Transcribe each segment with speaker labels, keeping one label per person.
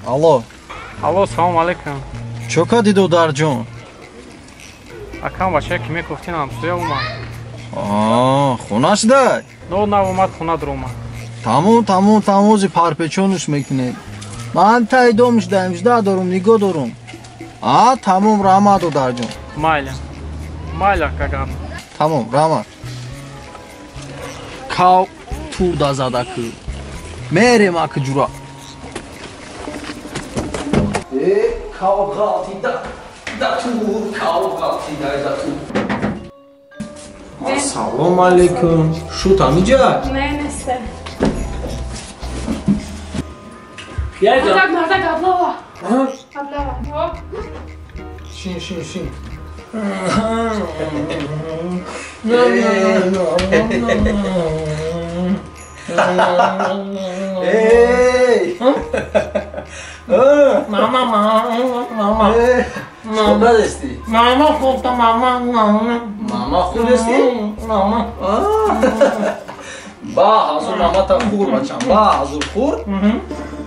Speaker 1: Алло.
Speaker 2: Алло, салом алейкум.
Speaker 1: Чо кади, додарҷон?
Speaker 2: Акам, бачае ки мегуфтин, ҳамсоя омад.
Speaker 1: Хона шудай?
Speaker 2: Но, нав омад, хона дуромад.
Speaker 1: Тамом, тамом, тамом, ози парпечонуш мекунем. Ман таи дом шудаем, жда дорум, нигоҳ дорум. А, тамом, раҳмат, додарҷон.
Speaker 2: Майля. Майля, каган.
Speaker 1: Тамом, раҳмат. Кав турда зада ку. Мерем аки ҷура. Э, кав ғалтида. Да тур, кав ғалтида да тур. Ассалому алейкум. Шут ҳамиҷа?
Speaker 3: Не, нест.
Speaker 2: Яйҷон.
Speaker 3: Мардак, мардак, аблава. Аблава.
Speaker 1: Шин, шин, шин. Эй!
Speaker 2: Мама, мама, мама.
Speaker 1: Что кадести?
Speaker 2: Мама худта, мама, мама.
Speaker 1: Мама худести?
Speaker 2: Мама.
Speaker 1: Ба, ҳазур мамата хур, бачам. Ба, ҳазур хур.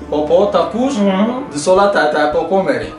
Speaker 1: Попота куш, 2 сола тай-тай попо мери.